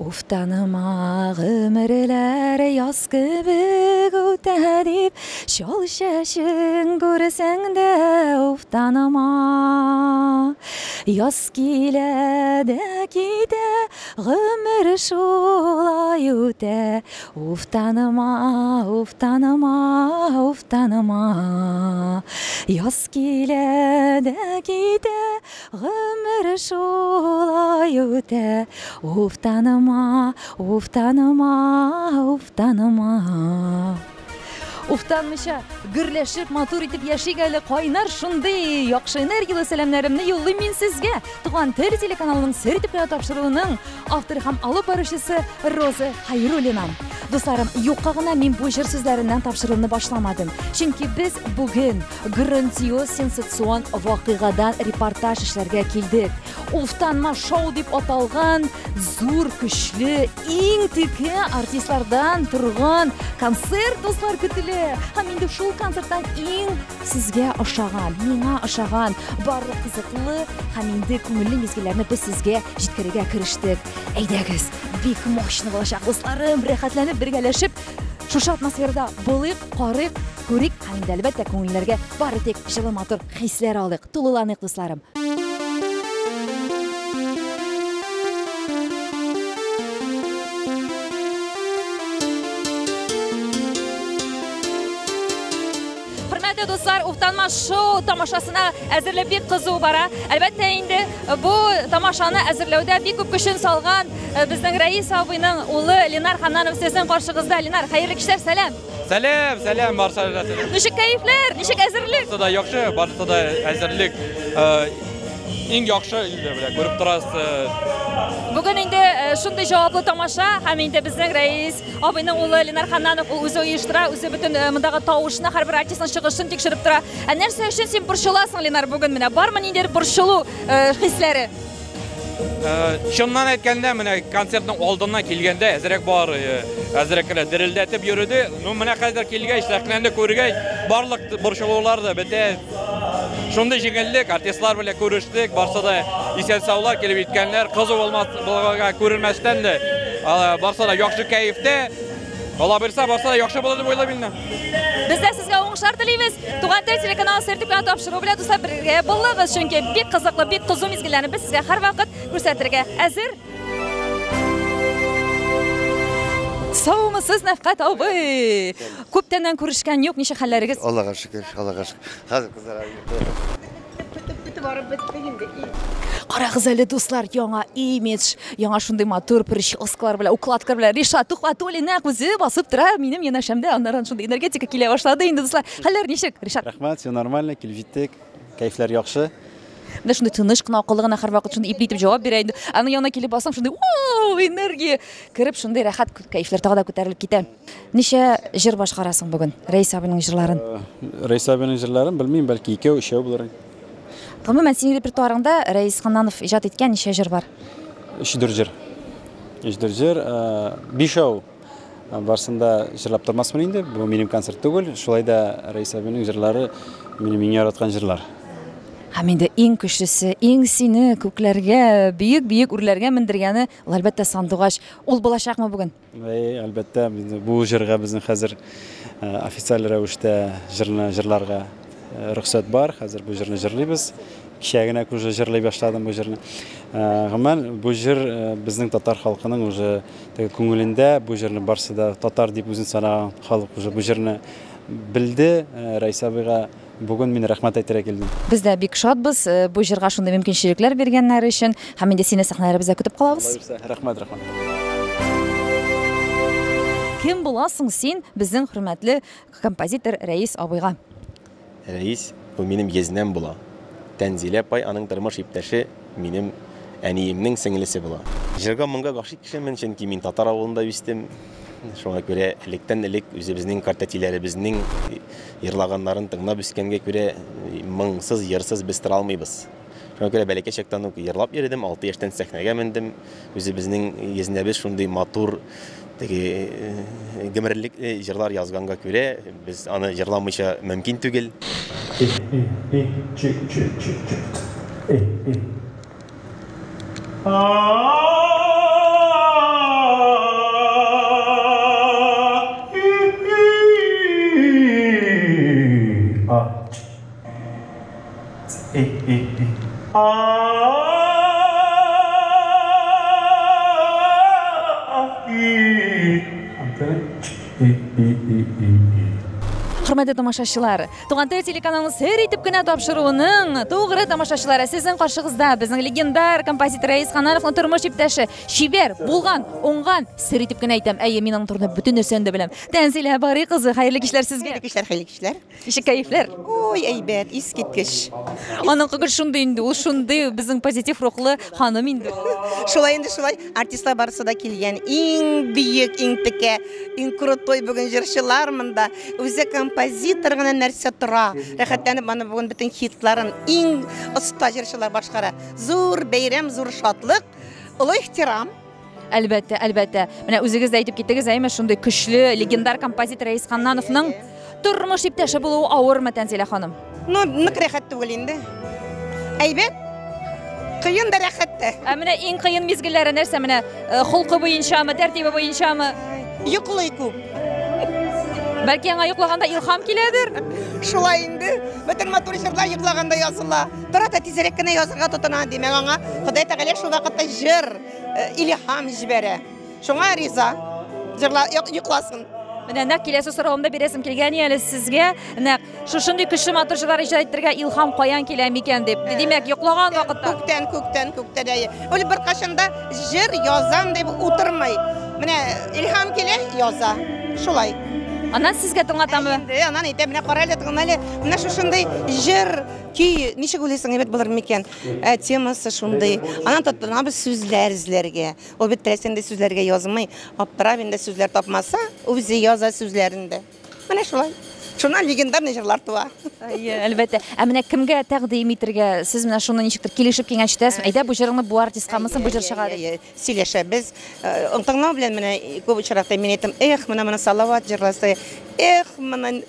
Уфтаныма гомерләр яз кебек үтә дип, чал чәчең күрсәң дә уфтаныма. Яз килә дә китә, гомер шулай үтә. Уфтаныма, уфтаныма, уфтаныма. Яз килә дә китә, гомер шулай үтә. Уфтаныма, уфтаныма, уфтаныма. Уфтанмыйча, гөрләшеп, матур итеп яшик әле. Кайнар шундый яхшы энергияле сәламнәремне юллыйм мин сезгә. Туган тел телеканалының сер итеп кенә тапшыруының авторы һәм алып баручысы Роза Хайруллина. Дусларым, юкка гына мин бу җыр сүзләреннән тапшыруны башламадым. Чөнки без бүген грандиоз сенсацион вакыйгадан репортаж эшләргә килдек. Уфтанма шоу дип аталган зур, көчле, иң текә артистлардан торган концерт, дуслар, көтелә. Һәм инде шул концерттан иң сезгә ошаган, миңа ошаган барлык кызыклы һәм инде күңелле мизгелләрне без сезгә җиткерергә керештек. Әйдәгез, бик мощный булачак, дусларым, рәхәтләнеп бергәләшеп шушы атмосферада булыйк, карыйк, күрик һәм инде әлбәттә күңелләргә бары тик җылы матур хисләр алыйк, тулыланыйк, дусларым. Хөрмәтле дуслар, Уфтанма шоу тамашасына әзерлек бик кызу бара. Әлбәттә инде бу тамашаны әзерләүдә бик күп көчен салган безнең Рәис абыйның улы Ленар Ханнанов сезнең каршыгызда. Ленар, хәерле кичләр, сәлам. Сәлам, сәлам, барчаларга сәлам. Ничек кәефләр, ничек әзерлек? Барысы да яхшы, барысы да әзерлек. Иң яхшы инде менә күреп торасыз. Бүген инде шундый җаваплы тамаша һәм инде безнең Рәис абыйның улы Ленар Ханнанов ул үзе оештыра, үзе бөтен мондагы тавышны, һәрбер артистның чыгышын тикшереп тора. Ә нәрсә өчен син борчыласың, Ленар, бүген менә бармы ниндидер борчылу хисләре? Чыннан әйткәндә, менә концертның алдыннан килгәндә әзрәк бар, әзрәк кенә дерелдәтеп йөрде. Ну, менә хәзер килгәч, сәхнәне күргәч, барлык борчылулар да бетә. Шундый җиңеллек, артистлар белән күрештек, барсы да исән-саулар килеп җиткәннәр, кызу булмас, булганга күренмәстән дә, барсы да яхшы кәефтә. Алла бирсә, барсы да яхшы булыр дип уйлыйм инде. Без дә сезгә уңышлар телибез. Туган тел телеканалы сер дип кенә тапшыру белән дуслар бергә булыгыз, чөнки бик кызыклы, бик кызу мизгелләрне без сезгә һәрвакыт күрсәтергә әзер. Саумысыз, Нәфкать абый! Күптәннән күрешкән юк, ничек хәлләрегез? Аллага шөкер, Аллага шөкер. Хәзер кызлар барып беттек инде. Карагыз әле, дуслар, яңа имидж, яңа шундый матур прическалар белән, укладкалар белән Ришат Тухватуллин нәкъ үзе басып тора минем янәшәмдә. Аннан шундый энергетика килә башлады инде, дуслар. Хәлләр ничек, Ришат? Рәхмәт, все нормально, килеп җиттек. Кәефләр яхшы. Менә шундый тыныч кына, акыллы гына һәрвакыт шундый ипле итеп җавап бирә инде. Аның янына килеп бассаң, шундый вау, энергия кереп, шундый рәхәт кәефләр тагы да күтәрелеп китә. Ничә җыр башкарасың бүген? Рәис абыйның җырларын? Рәис абыйның җырларын белмим, бәлки икәү, өчәү булыр. Гомумән, синең репертуарыңда Рәис Ханнанов иҗат иткән ничә җыр бар? Өч-дүрт җыр. Өч-дүрт җыр, бишәү. Барсын да җырлап тормасмын инде, бу минем концерт түгел. Шулай да Рәис абыйның җырлары минем иң яраткан җырлар. Һәм инде иң көчлесе, иң сине күкләргә, бөек-бөек үрләргә мендергәне, ул әлбәттә Сандугач. Ул булачакмы бүген? Әй, әлбәттә, бу җырга безнең хәзер официаль рәвештә җырны җырларга рөхсәт бар. Хәзер бу җырны җырлыйбыз. Кичә генә уже җырлый башладым бу җырны. Гомумән, бу җыр безнең татар халкының уже теге күңелендә, бу җырны барсы да татар дип үзен санаган халык уже бу җырны белде. Рәис абыйга бүген мин рәхмәт әйтергә килдем. Без дә бик шатбыз бу җырга шундый мөмкинчелекләр биргәннәре өчен һәм инде сине сәхнәләребездә көтеп калабыз. Алла бирсә, рәхмәт, рәхмәт. Кем буласың син безнең хөрмәтле композитор Рәис абыйга? Рәис бу минем езнәм була. Тәнзилә апай аның тормыш иптәше, минем әниемнең сеңлесе була. Җырга моңга гашыйк кешемен, чөнки мин татар авылында үстем. Шуңа күрә электән элек үзебезнең картәтиләребезнең йырлаганнарын тыңлап үскәнгә күрә моңсыз, йырсыз без тора алмыйбыз. Шуңа күрә бәләкәй чактан ук йырлап йөрдем, 6 яшьтән сәхнәгә мендем. Үзебезнең езнәбез шундый матур теге гомерлек җырлар язганга күрә без аны җырламыйча мөмкин түгел. И, и, и. А, и. И, и, и, и, и. Хөрмәтле тамашачылар, Туган тел телеканалының сер итеп кенә тапшыруының тугры тамашачылары, сезнең каршыгызда безнең легендар композитор Рәис Ханнановның тормыш иптәше, чибәр, булган, уңган, сер итеп кенә әйтәм. Әйе, мин аның турында бөтен нәрсәне дә беләм. Тәнзилә Барый кызы, хәерле кичләр сезгә. Хәерле кичләр, хәерле кичләр. Ничек кәефләр? Ой, әйбәт, искиткеч. Аныкы гел шундый инде, ул шундый безнең позитив рухлы ханым инде. Шулай инде, шулай. Артистлар барысы да килгән. Иң бөек, иң текә, иң крутой бүген җырчылар монда. Үзе композитор гына нәрсә тора. Рәхәтләнеп аны бүген бөтен хитларын иң оста җырчылар башкара. Зур бәйрәм, зур шатлык, олы ихтирам. Әлбәттә, әлбәттә. Менә үзегез дә әйтеп киттегез, әйме, шундый көчле, легендар композитор Рәис Ханнановның тормыш иптәше булуы авырмы, Тәнзилә ханым? Ну, нык рәхәт түгел инде. Әйбәт. Кыен да, рәхәт тә. Ә менә иң кыен мизгелләре нәрсә? Менә холкы буенчамы, тәртибе буенчамы? Йоклый күп. Бәлки аңа йоклаганда илһам киләдер? Шулай инде. Бөтен матур җырлар йоклаганда языла. Тора да тизрәк кенә язырга тотына, димәк аңа Ходай Тәгалә шул вакытта җыр, илһам җибәрә. Шуңа риза. Җырла, йокласын. Менә нәкъ киләсе соравымда бирәсем килгән әле сезгә. Нәкъ шушындый көчле матур җырлар иҗат итәргә илһам каян килә микән дип. Димәк, йоклаган вакытта. Күктән, күктән, күктән. Әйе. Ул беркайчан да җыр язам дип утырмый. Менә илһам килә, яза. Шулай. Аннан сезгә тыңлатамы? Инде аннан әйтә, менә кара әле, тыңла әле. Менә шушындый җыр, көй, ничек уйлыйсың, әйбәт булыр микән? Ә темасы шундый. Аннан тотынабыз сүзләр эзләргә. Ул бит теләсә нинди сүзләргә язмый. Аптырап инде сүзләр тапмаса, үзе яза сүзләрен дә. Менә шулай. Шуннан легендарный җырлар туа. Әйе, әлбәттә. Ә менә кемгә тәкъдим итергә? Сез менә шуны ничектер килешеп киңәш итәсезме? Әйдә, бу җырыңны бу артистка, мысын бу җырчыга дип. Сөйләшәбез. Тыңлау белән менә күп очракта мин әйтәм, эх, менә моны Салават җырласа, эх, моны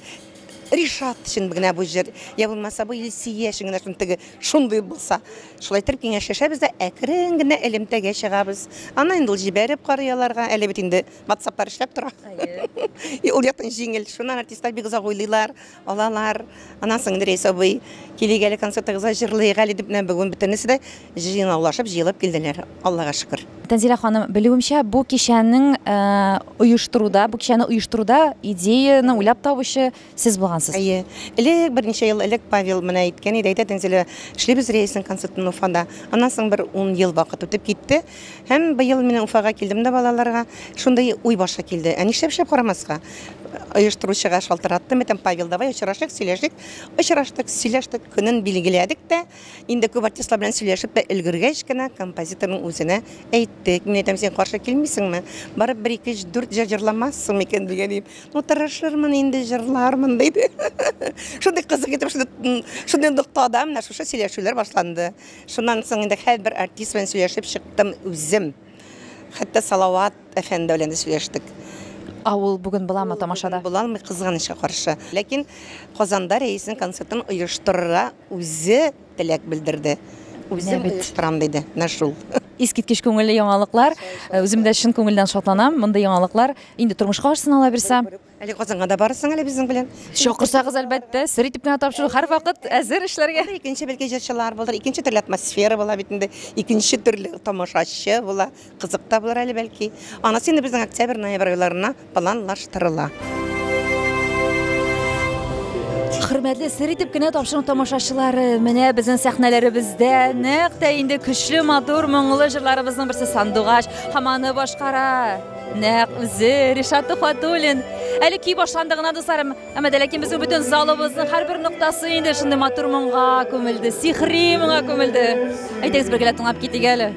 Ришат өчен генә бу җыр, я булмаса бу Илсөя өчен генә шуны теге шундый булса. Шулай итеп киңәшләшәбез дә әкрен генә элемтәгә чыгабыз. Аннан инде ул җибәреп карый аларга, әле бит инде WhatsApp-лар эшләп тора. И ул яктан җиңел. Шуннан артистлар бик озак уйлыйлар, алалар. Аннан соң инде Рәис абый, килик әле концертыгызга җырлыйк әле дип менә бүген бөтенесе дә җыйнаулашып җыелып килделәр. Аллага шөкер. Тәнзилә ханым, белүемчә, бу кичәнең оештыруда, бу кичәне оештыруда идеяны уйлап табучы сез булгансыз. Әйе. Элек, берничә ел элек Павел менә әйткән иде, әйдә, Тәнзилә, эшлибез Рәиснең концертын Уфада. Аннан соң бер 10 ел вакыт үтеп китте. Һәм быел мин Уфага килдем дә балаларга шундый уй башка килде. Ә нишләп эшләп карамаска? Оештыручыга шалтыраттым, әйтәм, Павел, давай очрашыйк, сөйләшик. Очраштык, сөйләштек, көнен билгеләдек тә. Инде күп артистлар белән сөйләшеп тә өлгергәч кенә композиторның үзенә әйттек. Мин әйтәм, син каршы килмисеңме? Барып бер, ике, өч, дүрт җыр җырламассың микән дигән идем. Ну, тырышырмын инде, җырлармын, диде. Шундый кызык итеп, шундый ноктада менә шушы сөйләшүләр башланды. Шуннан соң инде һәрбер артист белән сөйләшеп чыктым үзем. Хәтта Салават әфәнде белән дә сөйләштек. Ә ул бүген буламы тамашада? Була алмый, кызганычка каршы. Ләкин Казанда Рәиснең концертын оештырырга үзе теләк белдерде. Үзем оештырам диде. Менә шул. Искиткеч күңелле яңалыклар. Үзем дә чын күңелдән шатланам. Мондый яңалыклар инде тормышка ашсын ала бирсә. Әле Казанга да барырсың әле безнең белән. Чакырсагыз, әлбәттә, сер итеп кенә тапшыру һәрвакыт әзер эшләргә. Икенче бәлки җырчылар булыр, икенче төрле атмосфера була бит инде, икенче төрле тамашачы була, кызык та булыр әле бәлки. Анысы инде безнең октябрь, ноябрь айларына планлаштырыла. Хөрмәтле сер итеп кенә тапшыру тамашачылары, менә безнең сәхнәләребездә нәкъ тә инде көчле, матур, моңлы җырларыбызның берсе Сандугач һәм аны башкара нәкъ үзе Ришат Тухватуллин. Әле көй башланды гына, дусларым. Әмма дә ләкин безнең бөтен залыбызның һәрбер ноктасы инде шундый матур моңга күмелде, сихри моңга күмелде. Әйдәгез бергәләп тыңлап китик әле.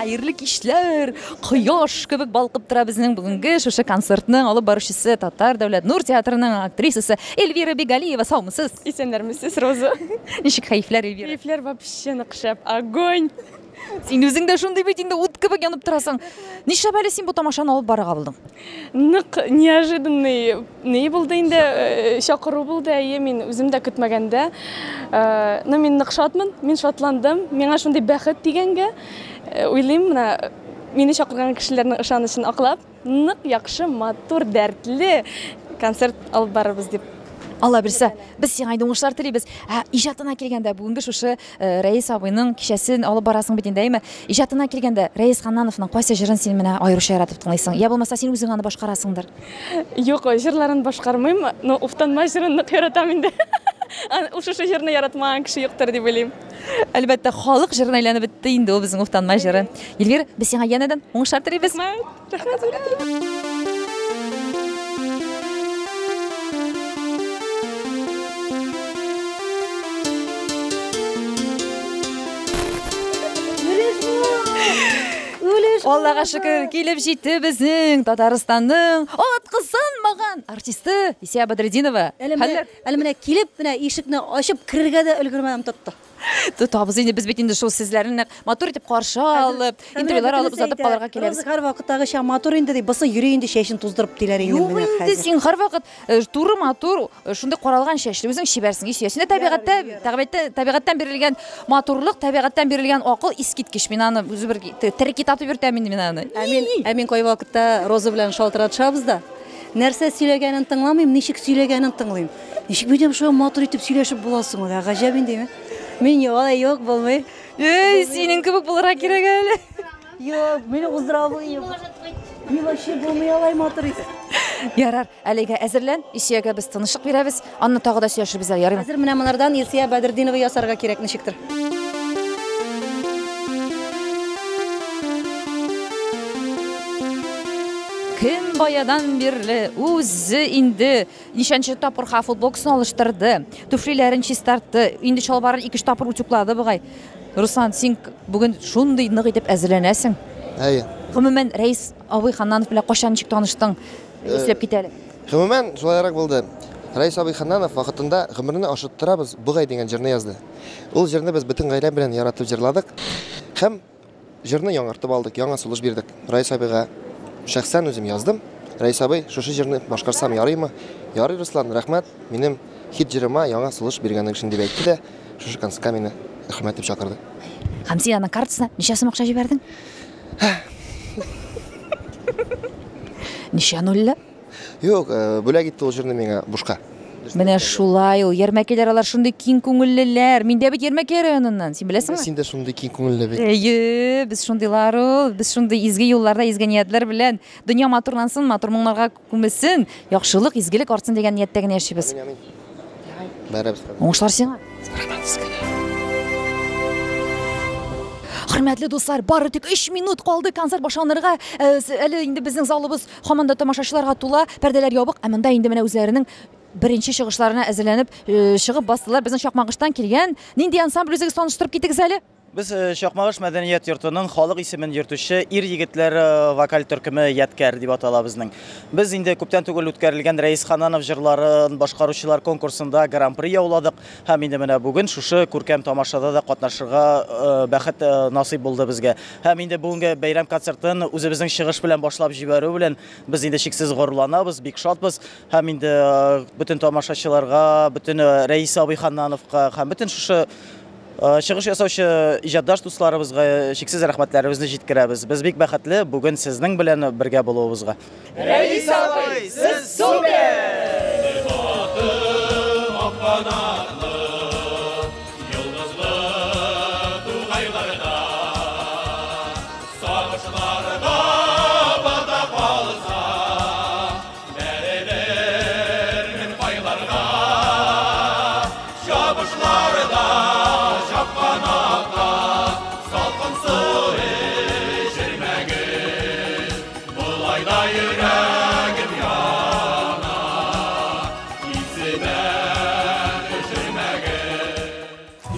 Хәерле кичләр! Кояш кебек балкып тора безнең бүгенге шушы концертның алып баручысы Татар дәүләт Нур театрының актрисасы Эльвира Бегалиева. Саумысыз? Исәннәрмесез, Роза. Ничек кәефләр, Эльвира? Кәефләр вообще нык шәп. Огонь! Син үзең дә шундый бит инде ут кебек янып торасың. Нишләп әле син бу тамашаны алып барырга булдың? Нык неожиданный ни булды инде, э, чакыру булды, әйе, мин үзем дә көтмәгәндә. Э, ну, мин нык шатмын, мин шатландым. Миңа шундый бәхет дигәнгә, э, уйлыйм, менә мине чакырган кешеләрнең ышанычын аклап, нык яхшы, матур, дәртле концерт алып барырбыз дип. Алла бирсә, без сиңа инде уңышлар телибез. Ә иҗатына килгәндә, бүгенге шушы э, Рәис абыйның кичәсен алып барасың бит инде, әйме? Иҗатына килгәндә, Рәис Ханнановның кайсы җырын син менә аеруча яратып тыңлыйсың? Я булмаса, син үзең аны башкарасыңдыр. Юк, җырларын башкармыйм, но Уфтанма җырын нык яратам инде. Ул шушы җырны яратмаган кеше юктыр дип уйлыйм. Әлбәттә, халык җырына әйләнеп бетте инде ул безнең Уфтанма җыры. Эльвира, без сиңа янәдән уңышлар телибез. Рәхмәт. Рәхмәт зур. Аллага шөкер, килеп җитте безнең Татарстанның атказанмаган артисты Исия Бәдретдинова. Әле менә, әле менә килеп, менә ишекне ачып керергә дә өлгермәдем тотты. Тотабыз инде, без бит инде шул сезләрне нәкъ матур итеп каршы алып, интервьюлар алып озатып калырга киләбез. Роза һәрвакыттагыча матур инде ди, бусы йөри инде чәчен туздырып диләр инде Юк инде, син һәрвакыт э, туры матур, э, шундый каралган чәчле, үзең чибәрсең, исә. Синдә табигатьтә, табигатьтә, табигатьтән бирелгән матурлык, табигатьтән бирелгән акыл искиткеч. Мин аны үзе бер тере китап дип йөртәм инде мин аны. Ә мин, ә мин кайвакытта Роза белән шалтыратышабыз да. Нәрсә сөйләгәнен тыңламыйм, ничек сөйләгәнен тыңлыйм. Ничек бит шулай матур итеп сөйләшеп була соң ул, ә гаҗәп инде. Мин юк, алай юк, булмый. Эй, синең кебек булырга кирәк әле. Юк, мине уздыра алмыйм. Мин вообще булмый алай матур итеп. Ярар, әлегә әзерлән, Илсөягә без тынычлык бирәбез, аннан тагы да сөйләшербез әле, ярыймы? Хәзер менә монардан Илсөя Бәдретдинова ясарга кирәк ничектер. Кем баядан бирле үзе инде ничәнче тапкыр ха футболкасын алыштырды, туфлиләрен чистартты, инде чалбарын ике-өч тапкыр утюглады бугай. Руслан, син бүген шундый нык итеп әзерләнәсең. Әйе. Гомумән, Рәис абый Ханнанов белән кайчан ничек таныштың? Сөйләп кит әле. Гомумән, шулайрак булды. Рәис абый Ханнанов вакытында Гомерне ашыттырабыз бугай дигән җырны язды. Ул җырны без бөтен гаилә белән яратып җырладык һәм җырны яңартып алдык, яңа сулыш бирдек. Раис абыйга шәхсән үзем яздым. Раис абый, шушы җырны башкарсам ярыймы? Ярый, Руслан, рәхмәт, минем хит җырыма яңа сулыш биргәнең өчен дип әйтте дә, шушы концертка мине рәхмәт дип чакырды. Һәм син аның картасына ничә сум акча җибәрдең? Ничә нульле? Юк, э, бүләк итте ул җырны миңа бушка. Менә шулай ул. Ярмәкәйләр алар шундый киң күңеллеләр. Мин дә бит Ярмәкәй районыннан. Син беләсеңме? Син дә шундый киң күңелле бит. Әйе, без шундыйлар ул. Без шундый изге юлларда, изге ниятләр белән дөнья матурлансын, матур моңнарга күмелсен, яхшылык, изгелек артсын дигән нияттә генә яшибез. Амин, амин. Бәрәбез. Уңышлар сиңа. Рәхмәт сезгә. Хөрмәтле дуслар, бары тик 3 минут калды концерт башланырга. Э, әле инде безнең залыбыз һаман да тамашачыларга тула, пәрдәләр ябык, ә монда инде менә үзләренең беренче чыгышларына әзерләнеп э, чыгып бастылар. Безнең Чакмагыштан килгән нинди ансамбль үзегез таныштырып китегез әле? Без э, Чакмагыш мәдәният йортының халык исемен йөртүче ир егетләр э, вокаль төркеме Ядкәр дип атала безнең. Без инде күптән түгел үткәрелгән Рәис Хананов җырларын башкаручылар конкурсында гран-при яуладык һәм инде менә бүген шушы күркәм тамашада да катнашырга э, бәхет насыйп булды безгә. Һәм инде бүгенге бәйрәм концертын үзебезнең чыгыш белән башлап җибәрү белән без инде чиксез горурланабыз, бик шатбыз. Һәм инде бөтен тамашачыларга, бөтен Рәис абый Ханнановка һәм бөтен шушы чыгыш ясаучы иҗатдаш дусларыбызга чиксез рәхмәтләребезне җиткерәбез. Без бик бәхетле бүген сезнең белән бергә булуыбызга. Рәис абый, сез супер!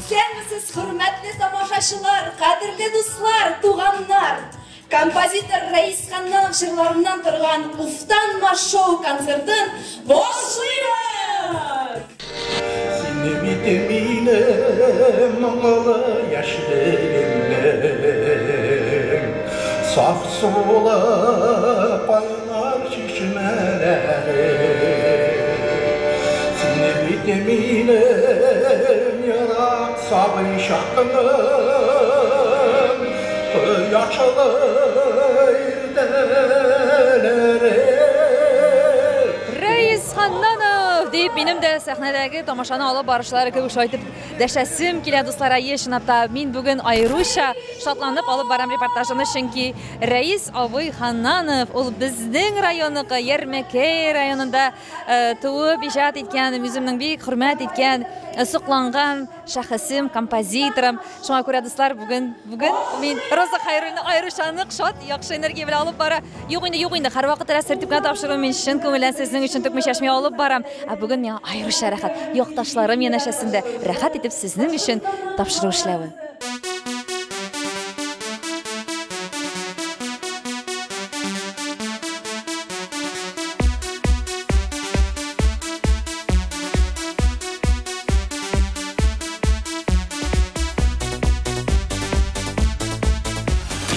Исәнмесез, хөрмәтле тамашачылар, кадерле дуслар, туганнар! Композитор Рәис Ханнанов җырларыннан торган Уфтанма шоу концертын башлыйбыз! Сине бит минем моңлы яшьлегемнең саф сулы кайнар чишмәләре. Сине бит минем ерак сабый чакның кояшлы иртәләре. Рәис Ханнанов дип минем дә сәхнәдәге тамашаны алып баручылар кебек шулай итеп дәшәсем килә, дуслар. Әйе, чынлап та мин бүген аеруча шатланып алып барам репортажымны, чөнки Рәис абый Ханнанов ул безнең районныкы, Ярмәкәй районында туып иҗат иткән, үземнең бик хөрмәт иткән, сокланган шәхесем, композиторым. Шуңа күрә, дуслар, бүген бүген мин Роза Хәйруллина аеруча нык шат, яхшы энергия белән алып бара. Юк инде, юк инде, һәрвакыт рәсем итеп кенә тапшыру мин чын күңелдән сезнең өчен түкми чәчми алып барам. Ә бүген миңа аеруча рәхәт, якташларым янәшәсендә рәхәт итеп сезнең өчен тапшыру эшләве.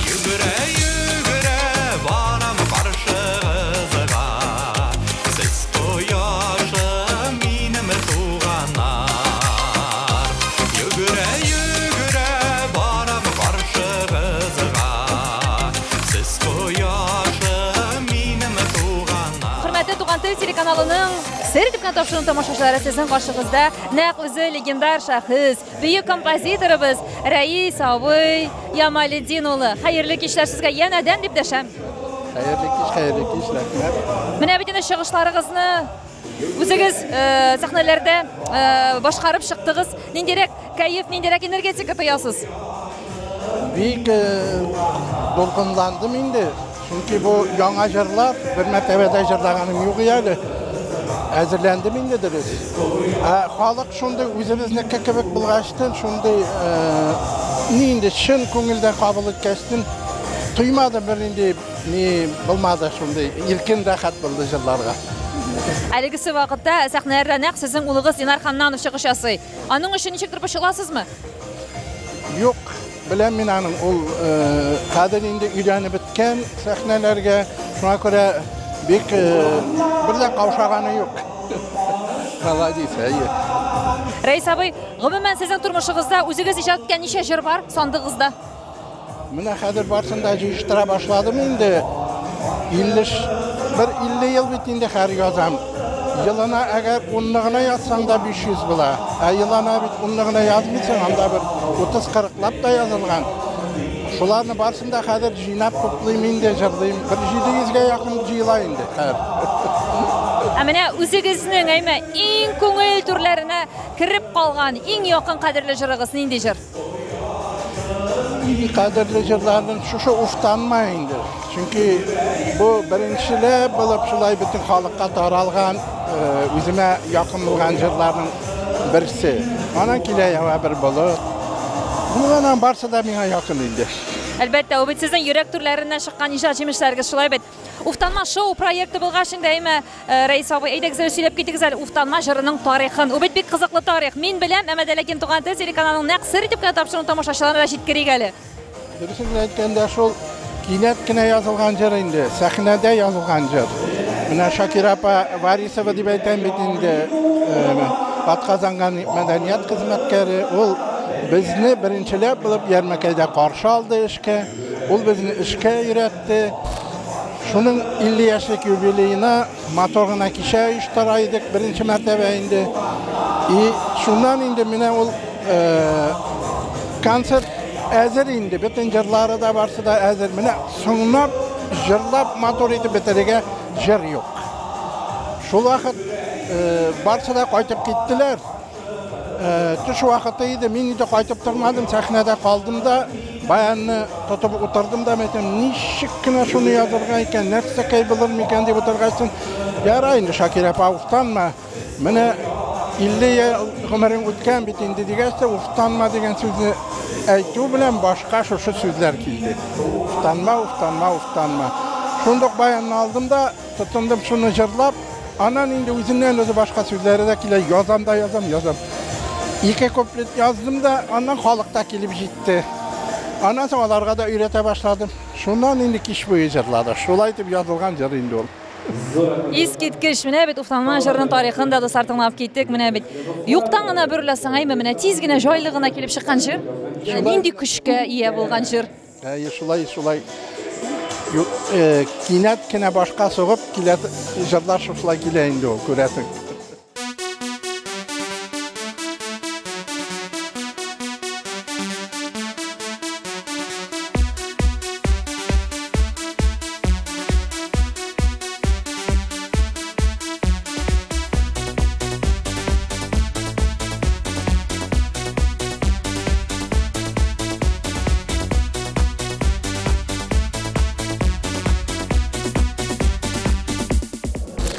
Йөгерә, йөгерә, барам каршыгызга. Сез кояшым минем туганнар. Йөгерә, йөгерә, барам каршыгызга. Сез кояшым минем туганнар. Хөрмәтле Туган тел телеканалының сер итеп кенә тапшыруын тамашачылары, сезнең каршыгызда нәкъ үзе легендар шәхес, бөек композиторыбыз Рәис абый Ямалетдин улы. Хәерле кичләр сезгә янәдән дип дәшәм. Хәерле кич, хәерле кич, рәхмәт. Менә бит инде чыгышларыгызны үзегез сәхнәләрдә башкарып чыктыгыз. Ниндирәк кәеф, ниндирәк энергетика тоясыз? Бик дулкынландым инде. Чөнки бу яңа җырлар, бер мәртәбә дә җырлаганым юк әле. Әзерләндем инде дөрес. Ә халык шундый үзебезнеке кебек булгачтын, шундый ни инде чын күңелдән кабул иткәчтен, тоймадым бер нинди ни булмады, шундый иркен рәхәт булды җырларга. Әлегесе вакытта сәхнәләрдә нәкъ сезнең улыгыз Динар Ханнанов чыгыш ясый. Аның өчен ничектер борчыласызмы? Юк, беләм мин аның ул хәзер инде өйрәнеп беткән сәхнәләргә, шуңа күрә бик бер дә каушаганы юк. Молодец, әйе. Рәис абый, гомумән сезнең тормышыгызда үзегез иҗат иткән ничә җыр бар сандыгызда? Менә хәзер барысын да җыештыра башладым инде. 50 бер 50 ел бит инде хәр язам. Елына әгәр 10 гына язсаң да 500 була. Ә елына бит 10 гына язмыйсың, анда бер 30-40лап та язылган. Шуларны барысын да хәзер җыйнап туплыйм инде, җырлыйм. Бер 700гә якын җыела инде хәзер. Ә менә үзегезнең, әйме, иң күңел түрләренә кереп калган, иң якын кадерле җырыгыз нинди җыр? Иң кадерле җырларның шушы Уфтанма инде. Чөнки бу беренчеләп булып шулай бөтен халыкка таралган, үземә якын булган җырларның берсе. Аннан килә яңа бер болыт. Булганнан барсы да миңа якын инде. Әлбәттә, ул бит сезнең йөрәк түрләреннән чыккан иҗат җимешләрегез, шулай бит. Уфтанма шоу проекты булгач инде, әйме, Рәис абый, әйдәгез әле сөйләп китегез әле Уфтанма җырының тарихын. Ул бит бик кызыклы тарих. Мин беләм, әмма дә ләкин Туган тел телеканалының нәкъ сер итеп кенә тапшыруын тамашачыларына да җиткерик әле. Дөресен генә әйткәндә, шул кинәт кенә язылган җыр инде, сәхнәдә язылган җыр. Менә Шакира апа Варисова дип әйтәм бит инде, атказанган мәдәният хезмәткәре, ул безне беренчеләп булып Ярмәкәйдә каршы алды эшкә, ул безне эшкә өйрәтте. Шуның 50 яшьлек юбилеена матур гына кичә оештыра идек, беренче мәртәбә инде. И шуннан инде менә ул концерт әзер инде, бөтен җырлары да барсы да әзер. Менә соңыннан җырлап матур итеп бетерергә җыр юк. Шул вакыт барсы да кайтып киттеләр. Төш вакыты иде, мин инде кайтып тормадым, сәхнәдә калдым да, баянны тотып утырдым да, әйтәм, ничек кенә шуны язырга икән, нәрсәкәй булыр микән дип утыргачын, ярай инде, Шакира апа, уфтанма. Менә 50 ел гомерең үткән бит инде дигәч тә, уфтанма дигән сүзне әйтү белән башка шушы сүзләр килде. Уфтанма, уфтанма, уфтанма. Шундук баянны алдым да, тотындым шуны җырлап, аннан инде үзеннән үзе башка сүзләре дә килә, язам да язам, язам. Ике куплет яздым да, аннан халык та килеп җитте. Аннан соң аларга да өйрәтә башладым. Шуннан инде кич буе җырладык. Шулай итеп язылган җыр инде ул. Искиткеч, менә бит Уфтанма җырының тарихын да дуслар тыңлап киттек. Менә бит юктан гына бөреләсең, әйме, менә тиз генә, җайлы гына килеп чыккан җыр. Нинди көчкә ия булган җыр. Әйе, шулай, шулай. Кинәт кенә башка сугып килә, җырлар шушылай килә инде ул, күрәсең.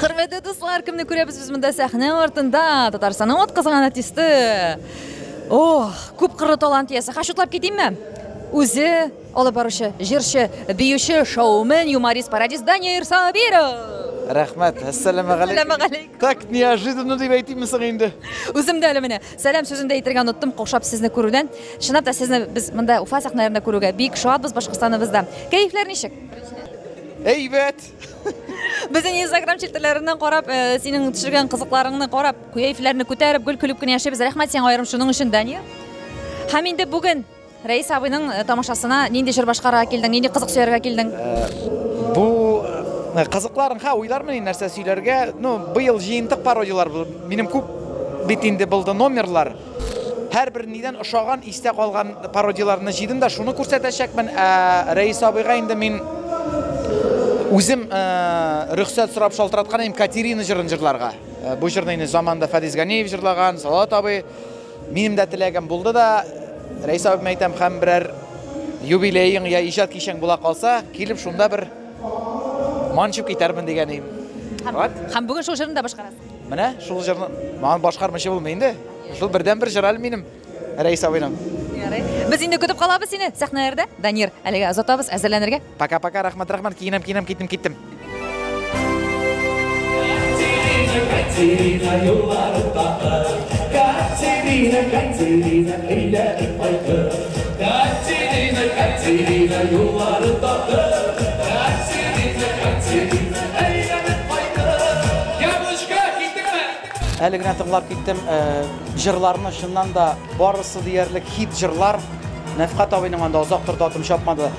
Хөрмәтле дуслар, кемне күрәбез без монда сәхнә артында? Татарстанның атказанган артисты. Ох, күп кырлы талант иясе. Хашутлап китимме? Үзе алып баручы, җырчы, биюче, шоумен, юморист, пародист Данир Сабиров. Рәхмәт. Әссәламәгаләйкүм. Әссәламәгаләйкүм. Так неожиданно дип әйтимме соң инде? Үзем дә әле менә сәлам сүзен дә әйтергә оныттым, каушап сезне күрүдән. Чынлап та сезне без монда Уфа сәхнәләрендә күрүгә бик шатбыз Башкортстаныбызда. Кәефләр ничек? Әйбәт. Безнең Инстаграм челтәрләреннән карап, синең төшергән кызыкларыңны карап, кәефләрне күтәреп, гөл көлеп кенә яшибез. Рәхмәт сиңа аерым шуның өчен, Данир. Һәм инде бүген Рәис абыйның тамашасына нинди җыр башкарырга килдең, нинди кызык сөяргә килдең? Бу кызыкларын, ха, уйлармын инде нәрсә сөйләргә. Ну, быел җыентык пародиялар булды. Минем күп бит инде булды номерлар. Һәрбер нидән ошаган, истә калган пародияларны җыйдым да, шуны күрсәтәчәкмен. Ә Рәис абыйга инде мин үзем рөхсәт сорап шалтыраткан идем Катерина җырын җырларга. Бу җырны инде заманында Фәдис Ганиев җырлаган, Салават абый. Минем дә теләгем булды да, Рәис абыйм әйтәм, һәм берәр юбилеең я иҗат кичәң була калса, килеп шунда бер манчып китәрмен дигән идем. Һәм бүген шул җырны да башкарасың. Менә шул җырны маған башкармыйча булмый инде. Шул бердәнбер җыр әле минем Рәис абыйның. Ярый. Без инде көтеп калабыз сине сәхнәләрдә. Данир, әлегә озатабыз, әзерләнергә. Пока-пока, рәхмәт, рәхмәт, киенәм, киенәм, киттем, киттем. Катерина, юллары такыр, Катерина, Катерина, әйләнеп кайтыр. Катерина, Катерина, юллары такыр, Катерина, Катерина, әйләнеп кайтыр. Яблочко, киттеңме? Әле генә тыңлап киттем, җырларны чыннан да барысы диярлек хит җырлар. Нәфкать абыйның анда озак торды, атым чапмады.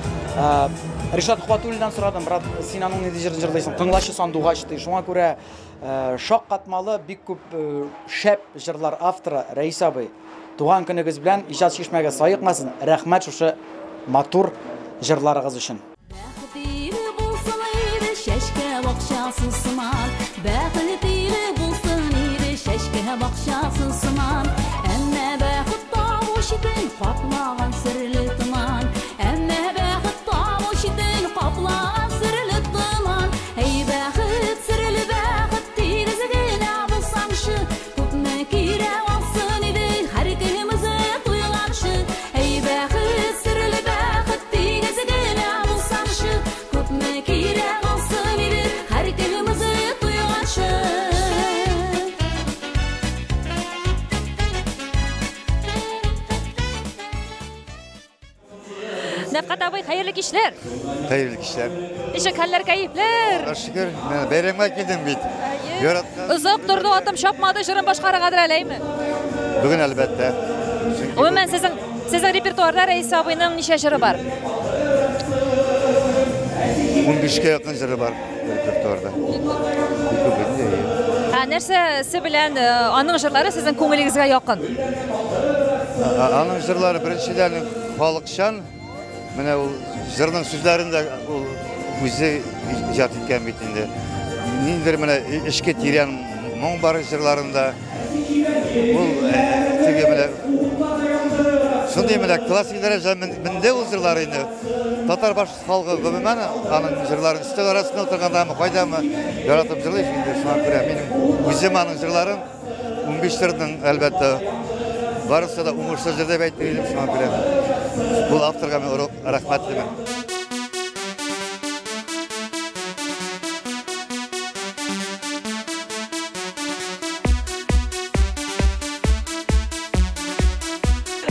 Ришат Хватуллиннан сорадым, брат, син аның нинди җырын җырлыйсың? Тыңлачы сандугач ди. Шуңа күрә шаккатмалы бик күп шәп җырлар авторы Рәис абый. Туган көнегез белән, иҗат чишмәгә саекмасын. Рәхмәт шушы матур җырларыгыз өчен. Бәхет иле булсын иде чәчкә бакчасы сыман. Бәхет иле булсын иде чәчкә бакчасы сыман. Әмма бәхет табу читен каплаган серле томан. Әмма бәхет табу читен каплаган серле томан. Әй бәхет, серле бәхет, тигез генә булсаңчы, күпме кирәк алсын иде һәркем үзе туйганчы. Әй бәхет, серле бәхет, тигез генә булсаңчы, күпме кирәк алсын иде һәркем үзе туйганчы. Нәфкать абый, хәерле кичләр. Хәерле кичләр. Ничек хәлләр, кәефләр? Аллаһка шөкер, менә бәйрәмгә килдем бит. Яраткан. Озак торды, атым чапмады, җырын башкарыргадыр әле, әйме? Бүген әлбәттә. Гомумән, сезнең репертуарда Рәис абыйның ничә җыры бар? 15-кә якын җыры бар репертуарда. Бик күп инде, әйе. Ә нәрсәсе белән аның җырлары сезнең күңелегезгә якын? Аның җырлары беренчедән халыкчан. Менә ул җырның сүзләрен дә ул үзе иҗат иткән бит инде. Ниндидер менә эчке тирән моң бар җырларында. Ул теге менә шундый менә классик дәрәҗә менде ул җырлар инде. Татар башкорт халкы гомумән аның җырларын өстәл арасында утыргандамы, кайдамы яратып җырлый инде. Шуңа күрә минем үзем аның җырларын 15 җырның, әлбәттә, барысы да уңышлы җыр дип әйтер идем, шуңа күрә бу авторга мин рәхмәтлемен.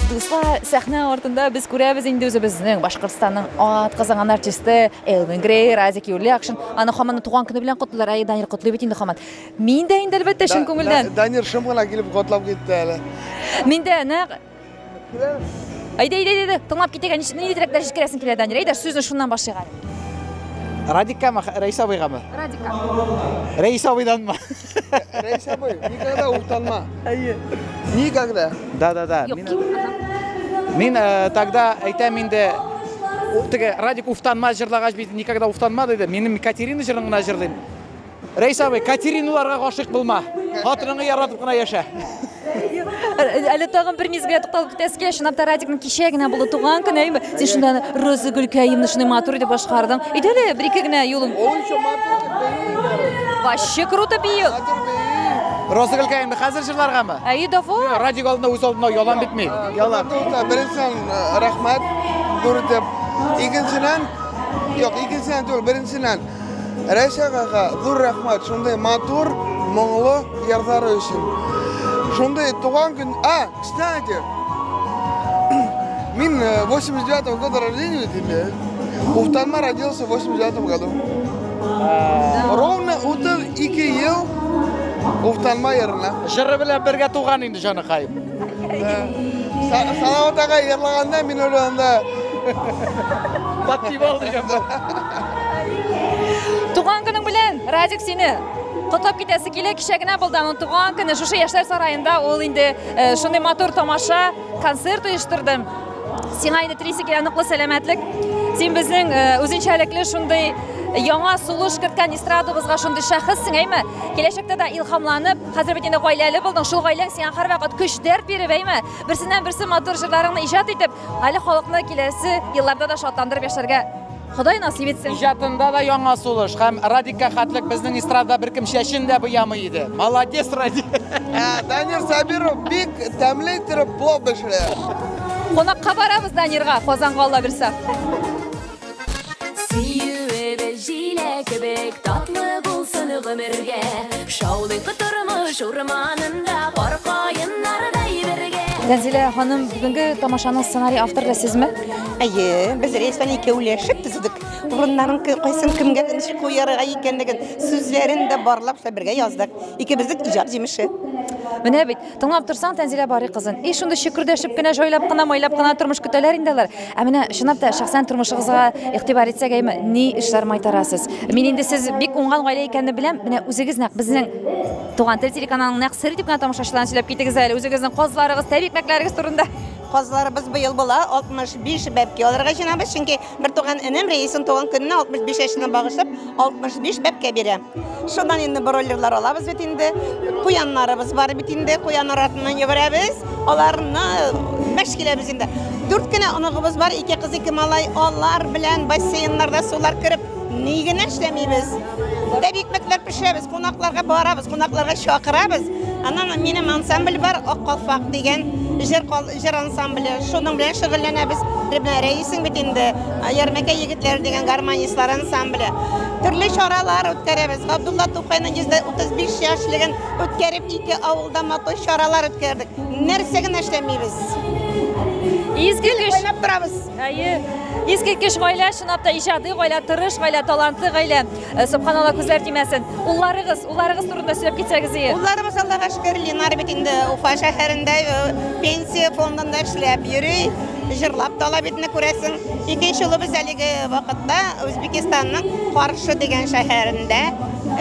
Дуслар, сәхнә артында без күрәбез инде үзебезнең Башкортстанның атказанган артисты Элвин Грей, Радик Юльякшин. Аны һаман туган көне белән котлыйлар. Әй, Данир котлый бит инде һаман. Мин дә инде әлбәттә чын күңелдән. Данир шым гына килеп котлап китте әле. Мин дә нәкъ Әйдә, әйдә, әйдә, тыңлап китик. Нинди теләкләр җиткерәсең килә, Данир? Әйдә, сүзне шуннан башлыйк әле. Радиккамы, Рәис абыйгамы? Радикка. Рәис абыйданмы? Рәис абый, никогда уфтанма. Әйе. Никогда. Да, да, да. Юк, Мин тогда әйтәм инде, теге Радик уфтанма җырлагач бит никогда уфтанма диде. Минем Катерина җырын гына җырлыйм. Рәис абый, Катериналарга гашыйк булма. Хатыныңны яратып кына яшә. Әле тагын бер мизгелгә тукталып китәсе килә. Чынлап та Радикның кичә генә булды туган көне, әйме? Син шунда Роза гөлкәемне шундый матур итеп башкардың. Әйдә әле, бер-ике генә юлың. Ул еще матур итеп бии. Вообще круто бии. Роза гөлкәемне хәзер җырларгамы? Әйе, давай. Радик алдында үз алдына ялан битми. Ялан. Беренчедән рәхмәт зур итеп. Икенчедән, юк, икенчедән түгел, беренчедән Рәис агага зур рәхмәт, шундый матур, моңлы җырлары өчен. Шундый туган көн, а, кстати, мин 89-го года рождения бит инде. Уфтанма родился в 89 году. Ровно 32 ел Уфтанма җырына. Җыры белән бергә туган инде җаныкай. Салават ага җырлаганда мин уже анда подпевал дигән бар. Туган көнең белән, Радик, сине котлап китәсе килә. Кичә генә булды аның туган көне. Шушы Яшьләр сараенда ул инде шундый матур тамаша, концерт оештырды. Сиңа инде телисе килә ныклы сәламәтлек. Син безнең үзенчәлекле шундый яңа сулыш керткән эстрадабызга шундый шәхессең, әйме? Киләчәктә дә илһамланып, хәзер бит инде гаиләле булдың, шул гаиләң сиңа һәрвакыт көч, дәрт биреп, әйме? Берсеннән берсе матур җырларыңны иҗат итеп, әле халыкны киләсе елларда да шатландырып яшәргә Ходай насыйп итсен. Иҗатында да яңа сулыш һәм Радикка хәтлек безнең эстрадада беркем чәчен дә буямый иде. Молодец, Радик. Данир Сабиров бик тәмле иттереп плов пешерә. Кунакка барабыз Данирга, Казанга Алла бирсә. Сөюебез җиләк кебек татлы булсын гомергә. Шаулыйк тормыш урманында пар каеннардай бергә. Тәнзилә ханым, бүгенге тамашаның сценарий авторы да сезме? Әйе, без Рәис белән икәүләшеп төзедек. Урыннарын кайсын кемгә ничек куярга икәнлеген, сүзләрен дә барлап шулай бергә яздык. Икебезнең иҗат җимеше. Менә бит, тыңлап торсаң, Тәнзилә Барый кызын, и шундый чөкердәшеп кенә, җайлап кына, майлап кына тормыш көтәләр инде алар. Ә менә чынлап та шәхсән тормышыгызга игътибар итсәк, әйме, ни эшләр майтарасыз? Мин инде сез бик уңган гаилә икәнне беләм. Менә үзегез нәкъ безнең Туган тел телеканалының нәкъ сер итеп кенә тамашачыларына сөйләп китегез әле үзегезнең казларыгыз, тәбикмәкләрегез турында. Казларыбыз быел була 65 бәбкә алырга җыенабыз, чөнки бер туган энем Рәиснең туган көненә 65 яшенә багышлап 65 бәбкә бирә. Шуннан инде бройлерлар алабыз бит инде, куяннарыбыз бар бит инде, куяннар артыннан йөгерәбез, аларны мәш киләбез инде. 4 кенә оныгыбыз бар, 2 кыз, 2 малай, алар белән бассейннарда сулар кереп, ни генә эшләмибез. Тәбикмәкләр пешерәбез, кунакларга барабыз, кунакларга чакырабыз. Аннан минем ансамбль бар, Ак калфак дигән җыр ансамбле. Шуның белән шөгыльләнәбез. Менә Рәисең бит инде, Ярмәкә егетләре дигән гармонистлар ансамбле. Төрле чаралар үткәрәбез. Габдулла Тукайның 135 яшьлеген үткәреп, 2 авылда матур чаралар үткәрдек. Нәрсә генә эшләмибез. Изге Гел көч. кайнап торабыз. Әйе. Изге көч гаилә, чынлап та иҗади гаилә, тырыш гаилә, талантлы гаилә. Субханалла, күзләр тимәсен. Улларыгыз, улларыгыз турында сөйләп китсәгез ие. Улларыбыз Аллага шөкер, Ленар бит инде Уфа шәһәрендә пенсия фондында эшләп йөри, җырлап та ала бит инде, күрәсең. Икенче улыбыз әлеге вакытта Үзбекстанның Каршы дигән шәһәрендә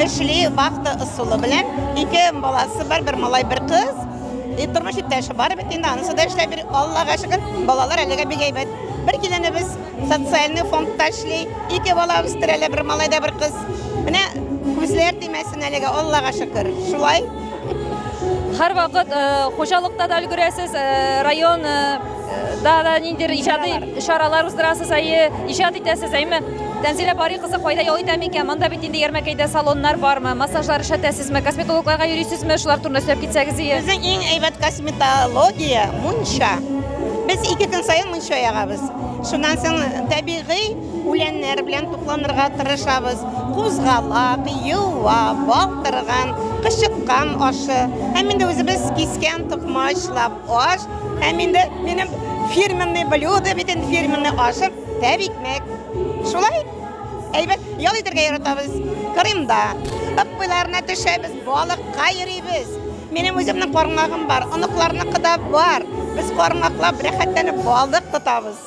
эшли вахта ысулы белән. 2 баласы бар, бер малай, бер кыз. И тормыш иптәше бар бит инде, анысы да эшләп йөри. Аллага шөкер, балалар әлегә бик әйбәт. Бер киленебез социальный фондта эшли, 2 бала үстерәләр, бер малай да бер кыз. Менә күзләр тимәсен әлегә, Аллага шөкер. Шулай. Һәрвакыт хуҗалыкта да өлгерәсез, район да да ниндидер иҗади чаралар уздырасыз, әйе, иҗат итәсез, әйме? Тәнзилә Бари кызы кайда ял итә микән? Монда бит инде Ярмәкәйдә салоннар бармы? Массажлар эшләтәсезме? Косметологларга йөрисезме? Шулар турында сөйләп китсәгез ие. Безнең иң әйбәт косметология мунча. Без ике көн саен мунча ягабыз. Шуннан соң табигый үләннәр белән тукланырга тырышабыз. Кузгалак, юа, балтырган, кычыткан ашы. Һәм инде үзебез кискән токмачлап аш. Һәм инде минем фирменный блюдо бит инде фирменный ашым тәбикмәк. Шулай әйбәт ял итәргә яратабыз. Крымда Ык буйларына төшәбез, балыкка йөрибез. Минем үземнең кармагым бар, оныкларныкы да бар. Без кармаклап, рәхәтләнеп балык тотабыз.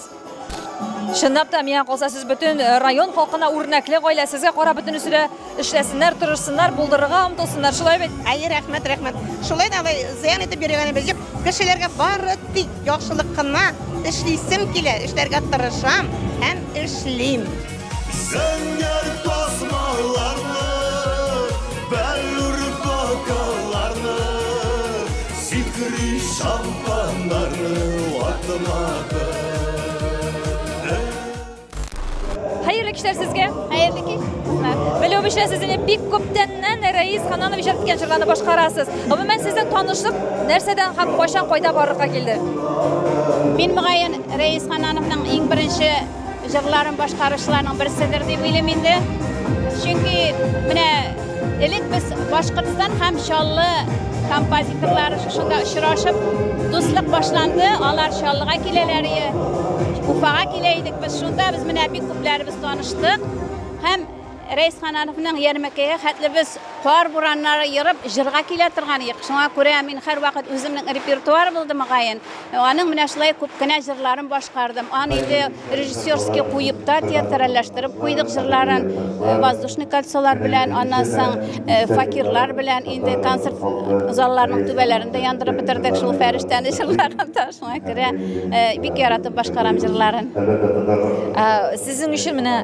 Чынлап та, миңа калса, сез бөтен район халкына үрнәкле гаилә. Сезгә карап бөтенесе дә эшләсеннәр, тырышсыннар, булдырырга омтылсыннар. Шулай бит? Әйе, рәхмәт, рәхмәт. Шулай да алай зыян итеп йөргәнебез юк. Кешеләргә бары тик яхшылык кына эшлисем килә, эшләргә тырышам һәм эшлим. Зәңгәр тасмаларны, бәллүр бокалларны, сикри шампаннарны ватмады. Хәерле кичләр сезгә. Хәерле кич. Белүемчә, сез инде бик күптәннән Рәис Хананов иҗат иткән җырларны башкарасыз. Гомумән, сезнең танышлык нәрсәдән һәм кайчан кайда барлыкка килде? Мин мөгаен Рәис Ханановның иң беренче җырларын башкаручыларның берседер дип уйлыйм инде. Чөнки менә элек без Башкортстан һәм Чаллы композиторлары шушында очрашып, дуслык башланды. Алар Чаллыга киләләр иде, Уфага килә идек без. Шунда без менә бик күпләребез таныштык. Һәм Рәис Ханановның Ярмәкәйгә хәтле без кар бураннары ерып җырга килә торган идек. Шуңа күрә мин һәрвакыт үземнең репертуар булды мөгаен. Аның менә шулай күп кенә җырларын башкардым. Аны инде режиссерский куеп та театральләштереп куйдык җырларын. Воздушный кольцолар белән, аннан соң факирлар белән инде концерт залларының түбәләрен дә яндырып бетердек шул фәрештәне җырлаганда. Шуңа күрә бик яратып башкарам җырларын. Сезнең өчен менә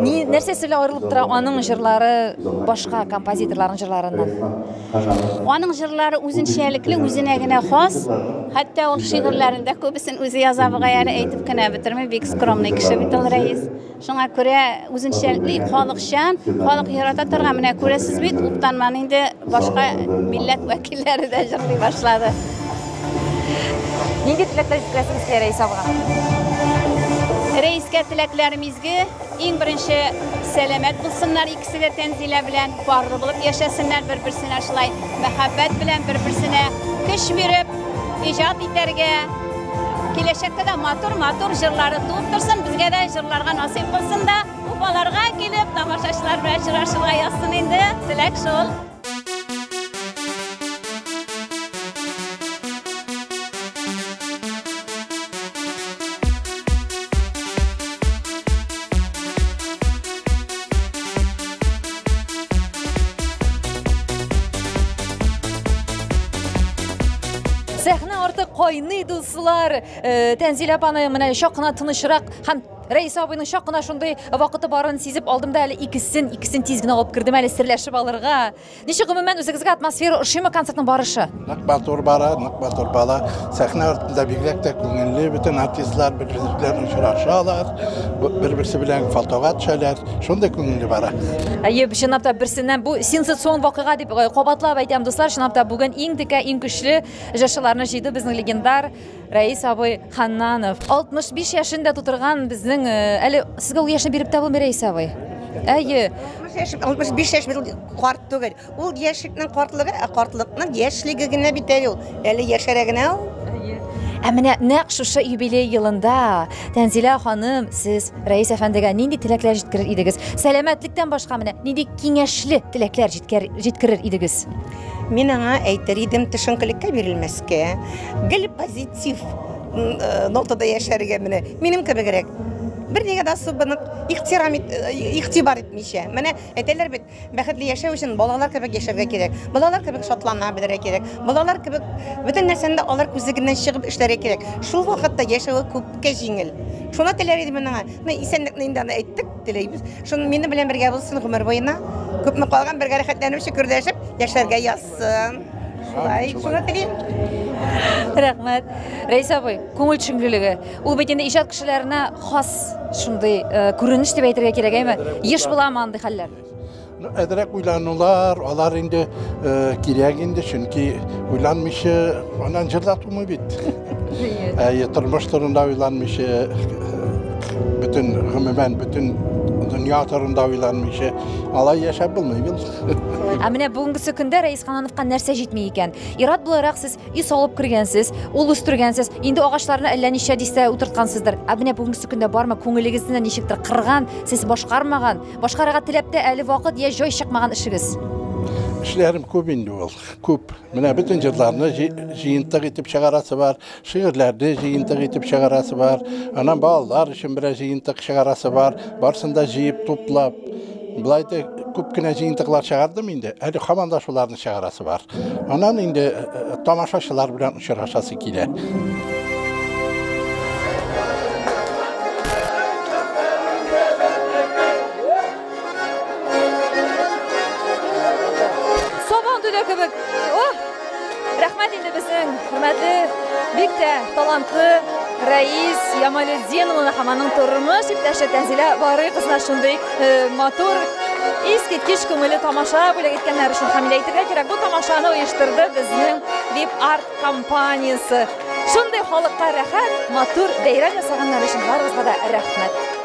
ни нәрсәсе белән аерылып тора аның җырлары башка композиторларның җырларыннан? Аның җырлары үзенчәлекле, үзенә генә хас. Хәтта ул шигырьләрен дә күбесен үзе яза бугай әле, әйтеп кенә бетерми, бик скромный кеше бит ул Рәис. Шуңа күрә үзенчәлекле, халыкчан, халык ярата торган. Менә күрәсез бит, Уфтанманы инде башка милләт вәкилләре дә җырлый башлады. Нинди теләкләр җиткерәсегез килә Рәис абыга? Рәискә теләкләрем изге. Иң беренче сәламәт булсыннар икесе дә Тәнзилә белән, парлы булып яшәсеннәр, бер-берсенә шулай мәхәббәт белән, бер-берсенә көч биреп, иҗат итәргә. Киләчәктә дә матур-матур җырлары туып торсын, безгә дә җырларга насыйп булсын да, Уфаларга килеп, тамашачылар белән очрашырга язсын инде. Теләк шул. Сәхнә арты кайный, дуслар. Тәнзилә апаны менә чак кына тынычрак һәм Рәис абыйның чак кына шундый вакыты барын сизеп алдым да әле икесен, икесен тиз генә алып кердем әле серләшеп алырга. Ничек гомумән үзегезгә атмосфера ошыймы концертның барышы? Нык матур бара, нык матур бара. Сәхнә артында бигрәк тә күңелле, бөтен артистлар бер-берсе белән очрашалар, бер-берсе белән фотога төшәләр. Шундый күңелле бара. Әйе, чынлап та берсеннән бу сенсацион вакыйга дип кабатлап әйтәм, дуслар, чынлап та бүген иң текә, иң көчле җырчыларны җыйды безнең легендар Рәис абый Ханнанов. 65 яшен дә тутырган безнең, әле сезгә ул яшьне биреп тә булмый, Рәис абый. Әйе. 65 яшь бит ул карт түгел. Ул яшьлекнең картлыгы, ә картлыкның яшьлеге генә бит әле ул. Әле яшәрә генә ул. Ә менә нәкъ шушы юбилей елында, Тәнзилә ханым, сез Рәис әфәндегә нинди теләкләр җиткерер идегез? Сәламәтлектән башка менә нинди киңәшле теләкләр җиткерер идегез? Мин аңа әйтер идем, төшенкелеккә бирелмәскә, гел позитив нотада яшәргә менә, минем кебегрәк. Бернигә дә особенно ихтирам ит, игътибар итмичә. Менә әйтәләр бит, бәхетле яшәү өчен балалар кебек яшәргә кирәк. Балалар кебек шатлана белергә кирәк. Балалар кебек бөтен нәрсәне дә алар күзлегеннән чыгып эшләргә кирәк. Шул вакытта яшәве күпкә җиңел. Шуны теләр идем мин аңа. Менә исәнлекне инде аны әйттек, теләйбез. Шуны минем белән бергә булсын гомер буена. Күпме калган бергә рәхәтләнеп, шөкердәшеп яшәргә язсын. Шулай, шуны телим. Рәхмәт. Рәис абый, күңел төшенкелеге. Ул бит инде иҗат кешеләренә хас шундый э, күренеш дип әйтергә кирәк, әйме? Еш буламы андый хәлләр? Ну, әзрәк уйланулар, алар инде э, кирәк инде, чөнки уйланмыйча аннан җырлар тумый бит. Әйе, тормыш турында уйланмыйча, бөтен гомумән бөтен дөнья турында уйланмыйча, алай яшәп булмый бит. Ә менә бүгенгесе көндә Рәис Ханановка нәрсә җитми икән? Ир-ат буларак сез өй салып кергәнсез, ул үстергәнсез, инде агачларны әллә ничә дистә утырткансыздыр. Ә менә бүгенгесе көндә бармы күңелегезне ничектер кырган, сез башкармаган, башкарырга теләп тә әле вакыт я җай чыкмаган эшегез? Эшләрем күп инде ул, күп. Менә бөтен җырларны җыентык итеп чыгарасы бар, шигырьләрне җыентык итеп чыгарасы бар, аннан балалар өчен берәр җыентык чыгарасы бар, барысын да җыеп, туплап. Болай да күп кенә җыентыклар чыгардым инде, әле һаман да шуларны чыгарасы бар. Аннан инде э, э, тамашачылар белән очрашасы килә. Сабан туйда кебек. О! Рәхмәт инде безнең хөрмәтле, бик тә талантлы Рәис Ямалетдин улына һәм аның тормыш иптәше Тәнзилә Барый кызына шундый э, матур, искиткеч күңелле тамаша бүләк иткәннәр өчен. Һәм әйтергә кирәк, бу тамашаны оештырды безнең VIP Art компаниясе. Шундый халыкка рәхәт, матур бәйрәм ясаганнар өчен барыгызга да рәхмәт.